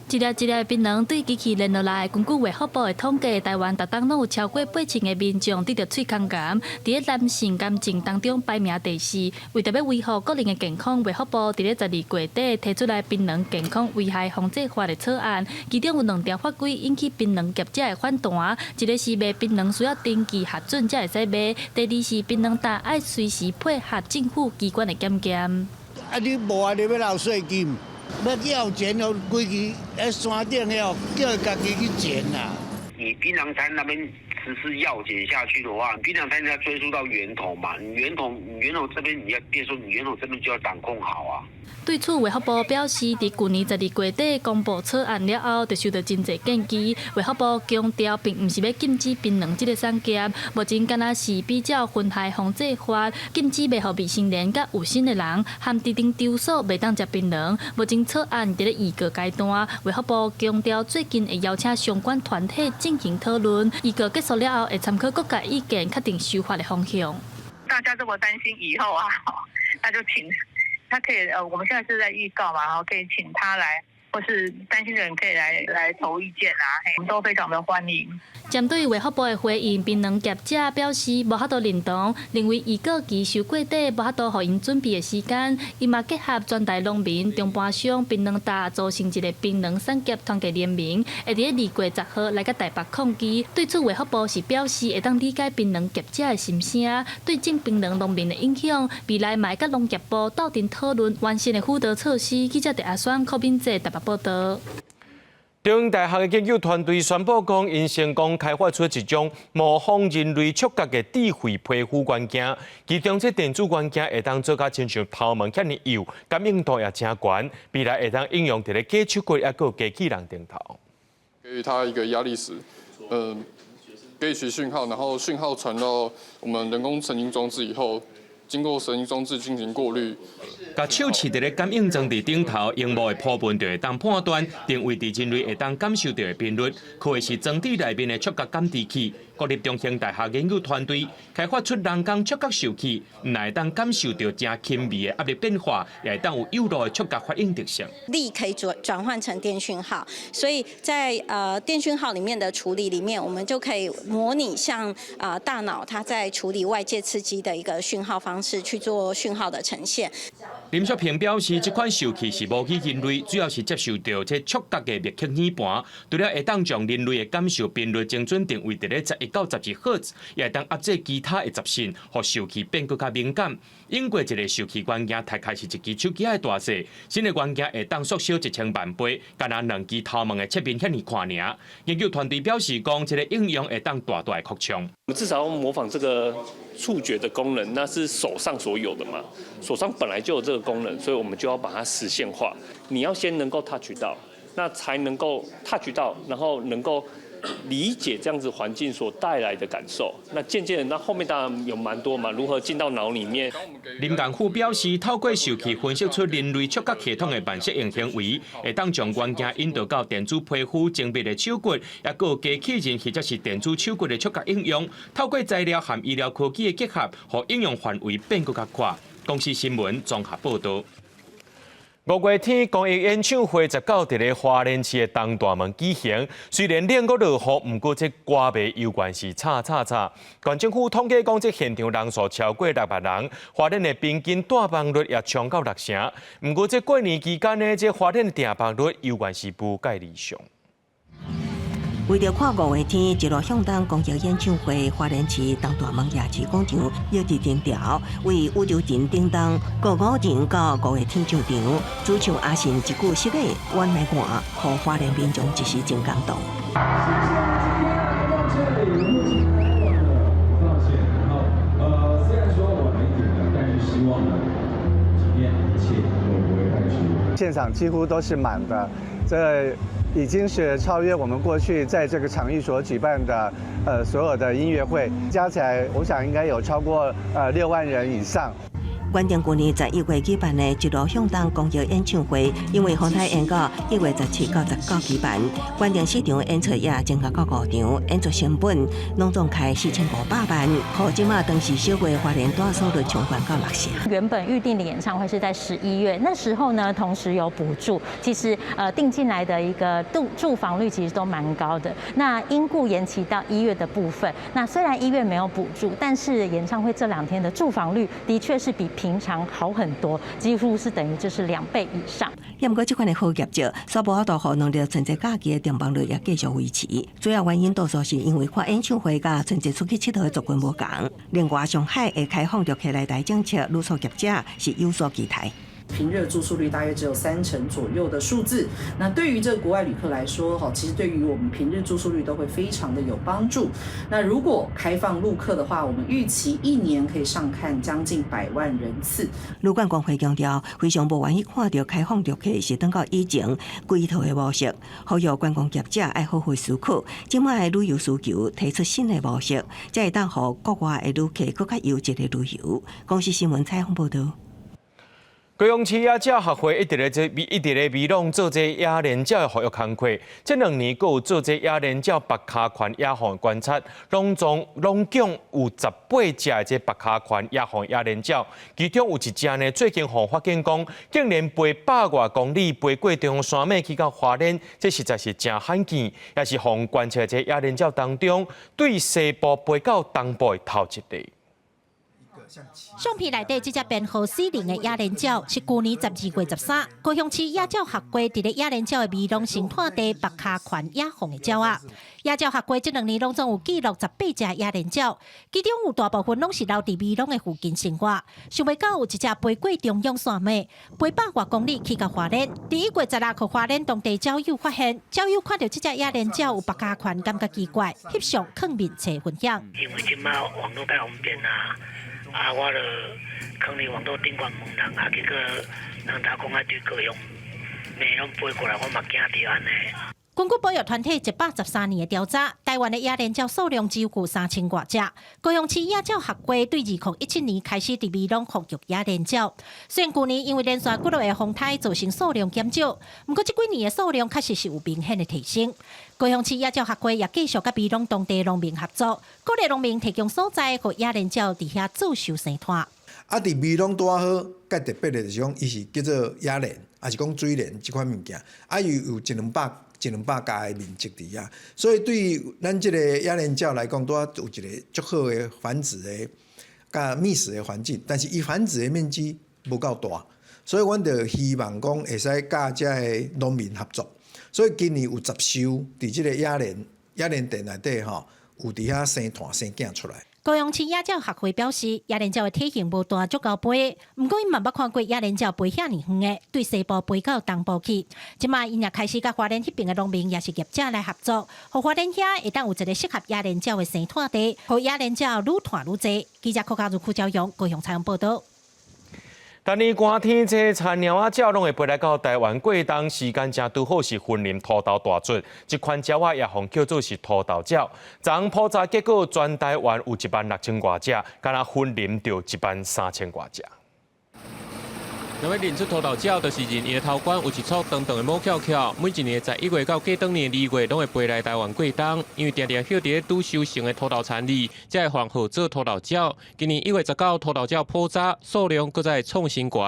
一粒一粒檳榔對機器連落來。根據衛福部的統計，台灣逐冬攏有超過8000个民眾得著喙空癌，佇咧男性癌症當中排名第四。為著欲維護國人的健康，衛福部佇咧12月底提出來檳榔健康危害防制法的草案，其中有兩條法規引起檳榔業者的反彈。一个是賣檳榔需要登記核准才會使賣，第二是檳榔店愛隨時配合政府機關的檢驗。啊，你無啊，你欲納稅金？欲藥檢哦，規支佇山頂了，叫伊家己去檢啦。你檳榔攤那邊實施藥檢下去的話，檳榔攤要追溯到源頭嘛？你源頭，你源頭這邊你要，變說你源頭這邊就要掌控好啊。對此，衛福部表示，佇舊年12月底公布草案了後，就收到真濟建議。衛福部強調，並毋是欲禁止檳榔這个產業，目前敢若是比照薰害防制法，禁止賣予未成年佮有身的人，含特定場所袂當食檳榔。目前草案佇咧預告階段，衛福部強調，最近會邀請相關團體進行討論，預告結束了後，會參考各界意見，確定修法的方向。大家這麼擔心以後啊，那就請。他可以我們現在是在預告嘛，然後可以請他來，或是擔心的人可以來投意見啊，我們都非常的歡迎。針對衛福部的回應，檳榔業者表示無法度認同，認為預告期傷過短，無法度予𪜶準備的時間。伊嘛結合全台農民、中盤商、檳榔店組成一个檳榔產業團結聯盟，會佇咧2月10號來佮台北抗議。對此，衛福部是表示會當理解檳榔業者的心聲，對種檳榔農民的影響，未來嘛會佮農業部鬥陣討論完善的輔導措施。記者鄭阿雙、柯敏哲台北報導。中央大學的研究團隊宣布講，𪜶成功開發出一種模仿人類觸覺的智慧皮膚元件，其中這電子元件會當做甲親像頭毛遐爾幼，感應度也誠懸，未來會當應用佇咧假手骨抑閣機器人頂頭。給予他一個壓力時，給予其訊號，然後訊號傳到我們人工神經裝置以後。經過神經裝置進行過濾，共手試佇咧感應裝置頂頭，螢幕的波紋就會當判斷定位佇人類會當感受到的頻率，可謂是裝置內面的觸覺感知器。國立中興大學研究團隊開發出人工觸覺受器，毋但會當感受到誠輕微的壓力變化，也會當有幼路的觸覺反應特性。力可以轉換成電訊號，所以在電訊號裡面的處理裡面，我們就可以模擬像大腦它在處理外界刺激的一個訊號方式去做訊號的呈現。林淑萍表示，這款受器是模擬人類，主要是接受到這觸覺的麥克耳盤，除了會當將人類的感受頻率精準定位佇咧11到12赫茲，也會當壓制其他的雜訊，予受器變閣較敏感。英國一个受器元件大概是一支手機仔的大細，新的元件會當縮小1000萬倍，敢若兩支頭毛的切面遐爾寬爾。研究團隊表示講，這个應用會當大大的擴張。我們至少要模仿這個觸覺的功能，那是手上所有的嘛，手上本來就有這個功能，所以我們就要把它實現化。你要先能夠 touch 到，那才能夠 touch 到，然後能夠理解這樣子環境所帶來的感受。那漸漸的，那後面當然有蠻多嘛，如何進到腦裡面？林建富表示，透過受器分析出人類觸覺系統的慢適應行為，會當將元件引導到電子皮膚精密的手骨，抑閣有機器人或者是電子手骨的觸覺應用。透過材料和醫療科技的結合，予應用範圍變閣較闊。公視新聞綜合報導。五月天公益演唱會19佇咧花蓮市的東大門舉行，雖然冷閣落雨，毋過這歌迷猶原是吵吵吵。縣政府統計講，這現場人數超過6萬人，花蓮的平均訂房率也衝到6成。毋過這過年期間呢，這花蓮的訂房率猶原是無蓋理想。為著看五月天一路向東公益演唱會，花蓮市東大門夜市廣場熱佇人潮，為宇宙人叮當歌舞人到五月天上場，主唱阿信一句失禮，阮來看，予花蓮民眾一時真感動。謝謝今天來到這裡，目前來到的放線，然後雖然說晚了一點呢，但是希望呢，今天一切都不會太遲。現場幾乎都是滿的，這已經是超越我們過去在這個場域所舉辦的，所有的音樂會，加起來，我想應該有超過6萬人以上。原定舊年11月舉辦的一路向東公益演唱會，因為風颱延到1月17到19舉辦。原定四場演出也增加到五場，演出成本攏總開4500萬，予這馬當時小月花蓮住宿率衝懸到6成。原本預定的演唱會是在11月，那時候呢，同時有補助，其實訂進來的一個住房率其實都蠻高的。那因故延期到一月的部分，那雖然一月沒有補助，但是演唱會這兩天的住房率的確是比平常好很多，幾乎是等於就是2倍以上。也毋過，這款的好業績，煞無法度予農曆春節假期的訂房率也繼續維持。主要原因多數是因為看演唱會佮春節出去𨑨迌的族群無仝。另外，上海的開放旅客來台政策，旅宿業者是有所期待。平日住宿率大約只有3成左右的數字，那對於這個國外旅客來說，哈，其實對於我們平日住宿率都會非常的有幫助。那如果開放陸客的話，我們預期一年可以上看將近100萬人次。旅觀公會強調，非常無願意看著開放旅客是轉到以前規套的模式，呼籲觀光業者愛好好思考，這擺的旅遊需求提出新的模式，才會當予國外的旅客閣較優質的旅遊。公視新聞採訪報導。高雄市野鳥學會一直咧這一直咧美濃做這野蓮鳥的復育工課，這2年閣有做這野蓮鳥白跤環野放觀察，攏總有18隻的這白跤環野放野蓮鳥，其中有一隻呢，最近予發現講，竟然飛100外公里飛過中央山脈去到花蓮，這實在是誠罕見，也是予觀測這野蓮鳥當中對西部飛到東部的頭一例。相片內底這隻編號40的野蓮鳥是舊年12月13，高雄市野鳥學會佇咧野蓮鳥的美濃生態地白跤環野放的鳥仔。野鳥學會這兩年攏總有記錄18隻野蓮鳥，其中有大部分攏是留佇美濃的附近生活。想袂到有一隻飛過中央山脈，飛100外公里去到花蓮。佇1月16號，花蓮當地鳥友發現，鳥友看著這隻野蓮鳥有白跤環，感覺奇怪，翕相囥面冊分享。因為這擺網路較方便啊。啊，我就囥佇網路頂懸問人，啊，結果人頭講啊對高雄馬攏飛過來，我嘛驚著按呢。根據保育團體113年的調查，台灣的野蓮鳥數量只有3000外隻。高雄市野鳥學會對2017年開始佇美濃復育野蓮鳥。雖然舊年因為連續幾落的風颱造成數量減少，毋過這幾年的數量確實是有明顯的提升。高雄市野鳥學會也繼續佮美濃當地農民合作，鼓勵農民提供所在，予野蓮鳥佇遐做岫生湠。啊，佇美濃拄仔好，較特別的就是講，伊是叫做野蓮，抑是講水蓮這款物件，啊，伊有一兩百、一兩百家的面積佇遐，所以對咱這個野蓮鳥來講，拄仔有一個足好的繁殖的、佮覓食的環境，但是伊繁殖的面積無夠大，所以阮就希望講會使佮遮个農民合作，所以今年有10岫佇這個野蓮田內底吼，有佇遐生湠生囝出來。高雄市野鳥學會表示，野蓮鳥的體型無大，足夠飛。毋過𪜶嘛捌看過野蓮鳥飛遐爾遠的，對西部飛到東部去。這擺𪜶也開始佮花蓮彼邊的農民，抑是業者來合作，予花蓮遐會當有一個適合野蓮鳥的生湠地，予野蓮鳥愈湠愈濟。記者柯家如、柯昭陽高雄採訪報導。逐年寒天，這田鳥仔鳥攏會飛來到台灣過冬，時間正拄好是雲林塗豆大出，這款鳥仔也予叫做是塗豆鳥。昨普查結果，全台灣有1萬6千外隻，干焦雲林就1萬3千外隻。若欲認出塗豆鳥，就是認伊的頭冠有一撮長長的毛翹翹。每一年11月到過轉年2月，攏會飛來台灣過冬。因為定定歇佇咧拄收成的塗豆田裡，才會予號做塗豆鳥。今年1月19，塗豆鳥普查數量閣再創新高。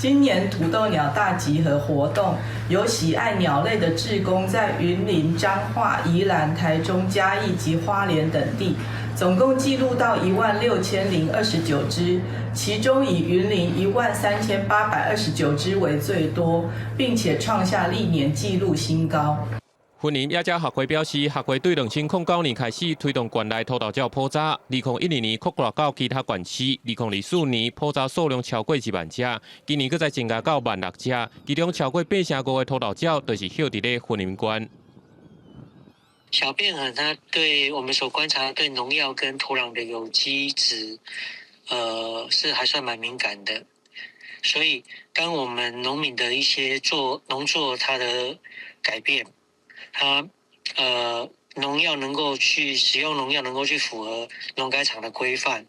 今年塗豆鳥大集合活動，由喜愛鳥類的志工在雲林、彰化、宜蘭、台中、嘉義及花蓮等地，總共記錄到16,029隻，其中以雲林13,829隻為最多，並且創下歷年紀錄新高。雲林野鳥學會表示，學會對2009年開始推動縣內塗豆鳥普查，2012年擴大到其他縣市，2024年普查數量超過1萬隻，今年閣再增加到1萬6隻，其中超過85%的塗豆鳥就是歇佇咧雲林縣。小便鴴它對我們所觀察對農藥跟土壤的有機質，是還算蠻敏感的，所以當我們農民的一些做農作它的改變。它農藥能夠去使用農藥，能夠去符合農改場的規範。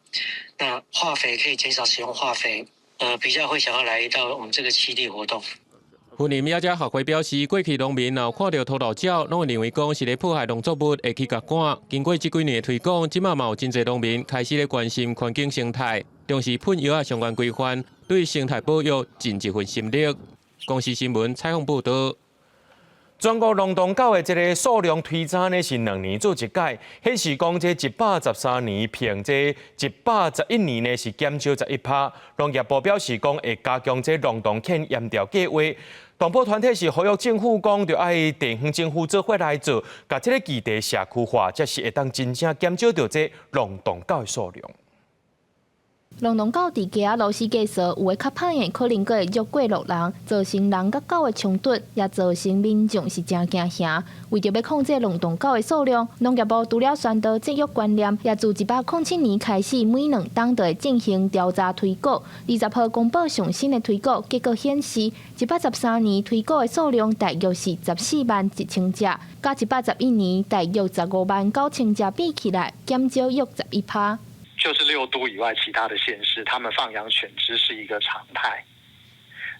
那化肥可以減少使用化肥，比較會想要來到我們這個棲地活動。雲林野鳥學會表示，過去農民若有看著塗豆鳥，攏會認為講是咧破壞農作物，會去共趕。經過這幾年的推廣，這馬嘛有真濟農民開始咧關心環境生態，重視噴藥仔相關規範，對生態保育盡一份心力。公視新聞採訪報導。全國龍洞狗的這个數量推查呢，是2年做一擺，顯示講這113年比這111年呢是減少11%。農業部表示講會加強這龍洞犬驗調計劃。動保團體是呼籲政府講，著愛地方政府做伙來做，共這个議題社區化，才是會當真正減少著這龍洞狗的數量。龍洞狗佇街仔路死過數，有的較歹的，可能閣會越過路人，造成人佮狗的衝突，也造成民眾是誠驚嚇。為著欲控制龍洞狗的數量，農業部除了宣導節約觀念，也自107年開始，每2冬就會進行調查推估。20號公布上新的推估結果顯示，113年推估的數量大約是141,000隻，佮111年大約159,000隻比起來，減少約11%。就是六都以外，其他的縣市，他們放養犬隻是一個常態。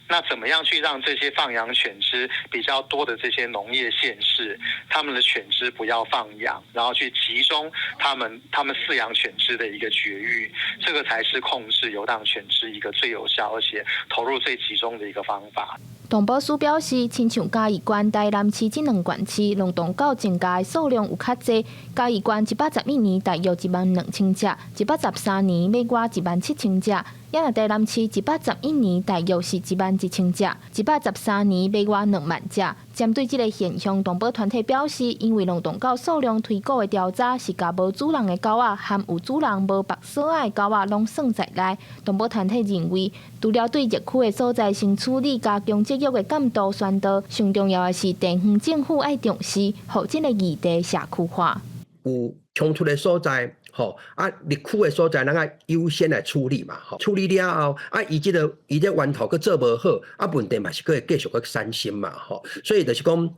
那怎麼樣去讓這些放養犬隻比較多的這些農業縣市，他們的犬隻不要放養，然後去集中他們飼養犬隻的一個絕育，這個才是控制遊蕩犬隻一個最有效而且投入最集中的一個方法。動保署表示，親像嘉義縣、台南市這兩縣市，龍洞狗增加的數量有較濟。嘉義縣111年大約1萬2千隻，113年欲倚1萬7千隻。也若台南市111年大約是1萬1千隻，113年欲倚2萬隻。針對這个現象，動保團體表示，因為龍洞狗數量推估的調查是共無主人的狗仔含有主人無縛索仔的狗仔攏算在內。動保團體認為，除了對疫區的所在先處理、加強節約的監督宣導，上重要的是地方政府愛重視，予這个議題社區化。有衝突的所在，吼啊，疫區的所在，咱愛優先來處理嘛，吼，處理了後，啊，伊這个伊這源頭閣做無好，啊，問題嘛是閣會繼續閣產生嘛，吼，所以就是講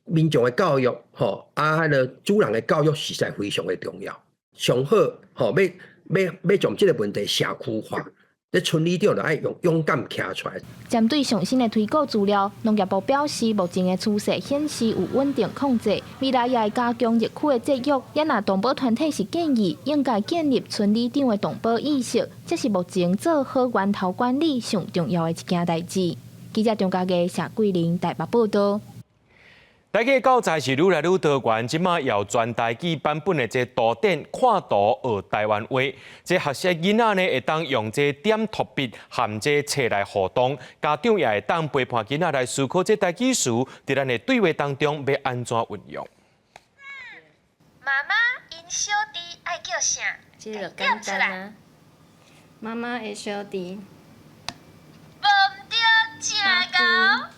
民眾的教育，吼，啊，彼个主人的教育實在非常的重要。上好，吼，欲欲欲將這个問題社區化。這村里長就愛用勇敢徛出來。針對上新的推估資料，農業部表示，目前的趨勢顯示有穩定控制，未來也會加強疫區的節約。也若動保團體是建議，應該建立村里長的動保意識，這是目前做好源頭管理上重要的一件代誌。記者張家傑、謝桂玲台北報導。台語教材是愈來愈多元，這馬有全台語版本的這圖典看圖學台灣話，這學習囡仔呢會當用這點塗筆和這冊來互動，家長也會當陪伴囡仔來思考這台語詞，佇咱的對話當中欲按怎運用。媽媽𪜶小弟愛叫啥？這个簡單啊。媽媽的小弟。無毋著，誠𠢕。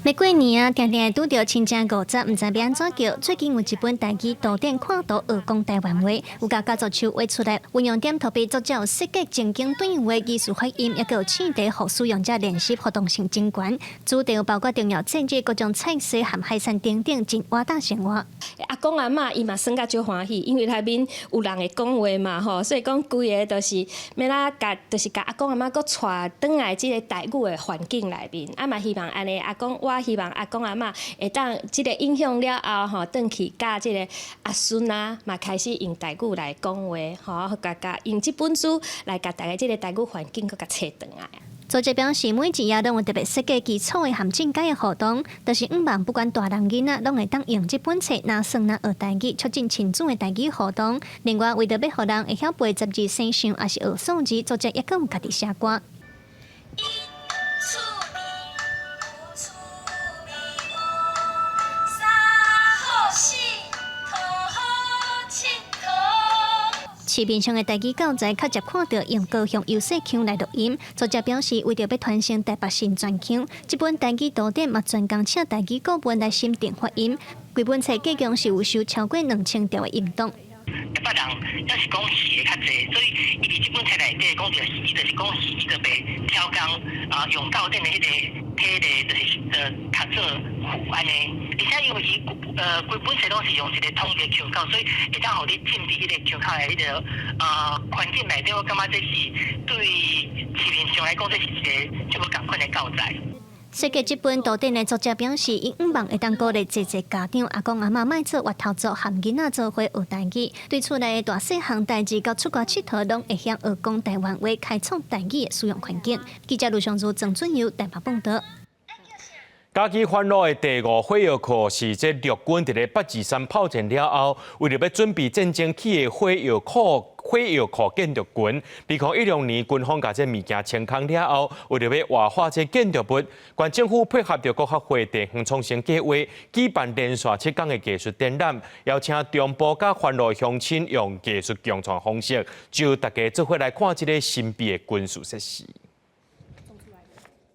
欲過年啊，定定會拄著親戚五十，毋知欲按怎叫。最近有一本台語圖典看圖學講台灣話，有共家族樹畫出來，運用點圖筆作者有設計情景對話、藝術發音，抑閣有試題，予使用者練習活動性真懸。主題有包括重要節日、各種菜式和海產等等，真活大生活。阿公阿嬤伊嘛耍甲足歡喜，因為內面有人會講話嘛吼，所以講規个就是欲來共，就是共阿公阿嬤閣帶轉來這个台語的環境內面，啊嘛希望按呢阿公，我希望阿公阿嬤會當這个影響了後吼，轉去教這个阿孫啊，嘛開始用台語來講話，吼，共共用這本書來共大家這个台語環境閣共揣轉來。作者表示，每一頁攏有特別設計基礎的和進階的活動，就是向望不管大人囡仔，攏會當用這本冊若耍若學台語，促進親子的台語活動。另外，為著欲予人會曉背十字生相，抑是學數字，作者抑閣有家己寫歌。市面上的台語教材較捷看著用高雄優勢腔來錄音。作者表示，為著欲傳承台北新傳腔，這本台語圖典嘛專工請台語顧問來審定發音。規本冊計共是有收超過2000條的音檔。台北人抑是講魚的較濟，所以伊佇這本冊內底講著魚，就是講魚，伊就袂超工啊，用教典的彼個體例，就是讀做魚按呢。而且因為伊規本冊攏是用一個統一的腔口，所以會當予你進佇彼個腔口的彼個環境內底，我感覺這是對市面上來講，這是一個足無仝款的教材。設計這本圖典的作者表示，伊向望會當鼓勵濟濟家長阿公阿嬤莫做越頭族，和囡仔做伙學台語，對厝內的大細項代誌到出外𨑨迌，攏會曉學講台灣話，開創台語的使用環境。記者盧尚如、曾俊佑台北報導。嘉義番路的第五火藥庫是這陸軍佇咧八二三炮戰了後，為著欲準備戰爭起的火藥庫。火藥庫建築群，2016年軍方共這物件清空了後，為著欲活化這建築物，縣政府配合著國合會地方創生計畫，舉辦連續7天的藝術展覽，邀請中部佮番路鄉親用藝術共創方式，招大家做伙來看這個神秘的軍事設施。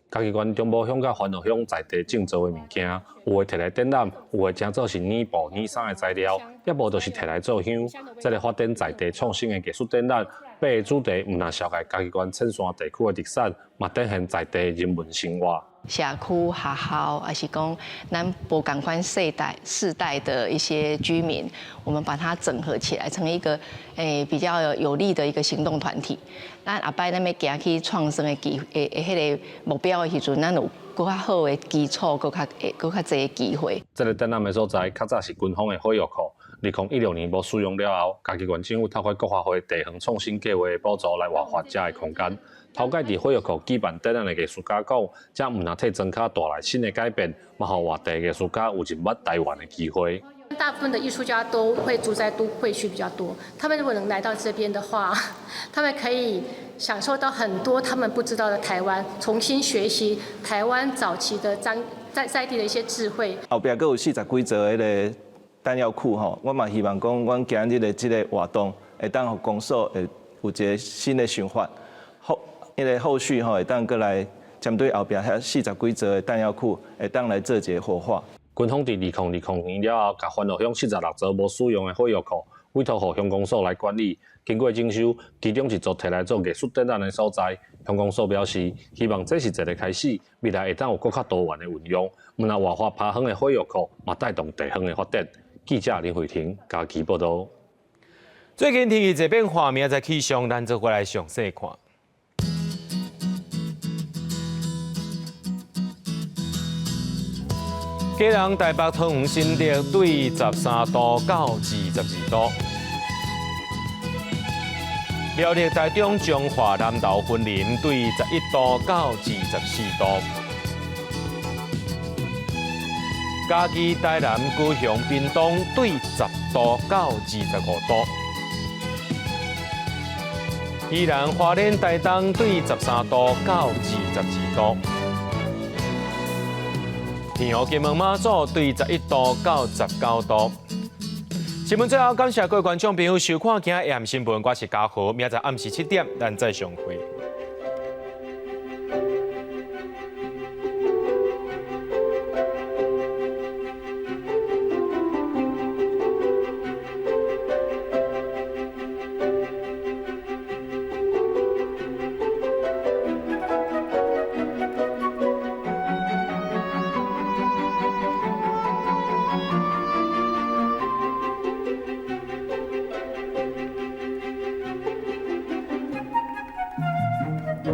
嘉義縣中部鄉佮番路鄉在地種植的物件，有的提來展覽，有的成做是染布、染衫的材料，抑無就是提來做香。這个發展在地創新的藝術展覽，八个主題毋但紹介嘉義縣淺山地區的特產，嘛展現在地人文生活。社區、學校，抑是講咱無仝款世代、世代的一些居民，我們把它整合起來，成一個比較有力的一個行動團體。咱後擺咱欲行去創生的機的彼個目標的時陣，咱有閣較好的基礎，閣較濟的機會。這个展覽的所在，較早是軍方的火藥庫。2016年無使用了後，嘉義縣政府透過國發會地方創新計畫的補助來活化遮个空間。頭擺佇火藥庫舉辦展覽的藝術家講，這毋但替莊跤帶來新的改變，嘛予外地藝術家有認捌台灣的機會。大部分的藝術家都會住在都會區比較多，他們如果能來到這邊的話，他們可以享受到很多他們不知道的台灣，重新學習台灣早期的在地的一些智慧。後壁閣有40幾座彼个彈藥庫吼，我嘛希望講，阮今日的這个活動會當予公所會有一个新的想法，因為後續吼會當閣來針對後壁遐40幾座的彈藥庫，會當來做一个活化。軍方佇2020年了後，共番路鄉46座無使用的火藥庫委託予鄉公所來管理。經過整修，其中一座提來做藝術展覽的所在。鄉公所表示，希望這是一个開始，未來會當有閣較多元的運用。毋但活化趴荒的火藥庫，嘛帶動地方的發展。記者林慧婷嘉義報導。最近天氣這變化，明仔載氣象，咱做伙來詳細看。基隆、台北、桃園、新竹對13度到22度；苗栗、台中、彰化、南投、雲林對11度到24度；嘉義、台南、高雄、屏東對10度到25度；宜蘭、花蓮、台東對13度到22度。澎湖、金門、馬祖對11度到19度。新聞最後感謝各位觀眾朋友收看今日的新聞，我是嘉豪，明仔載暗時7點，咱再相會。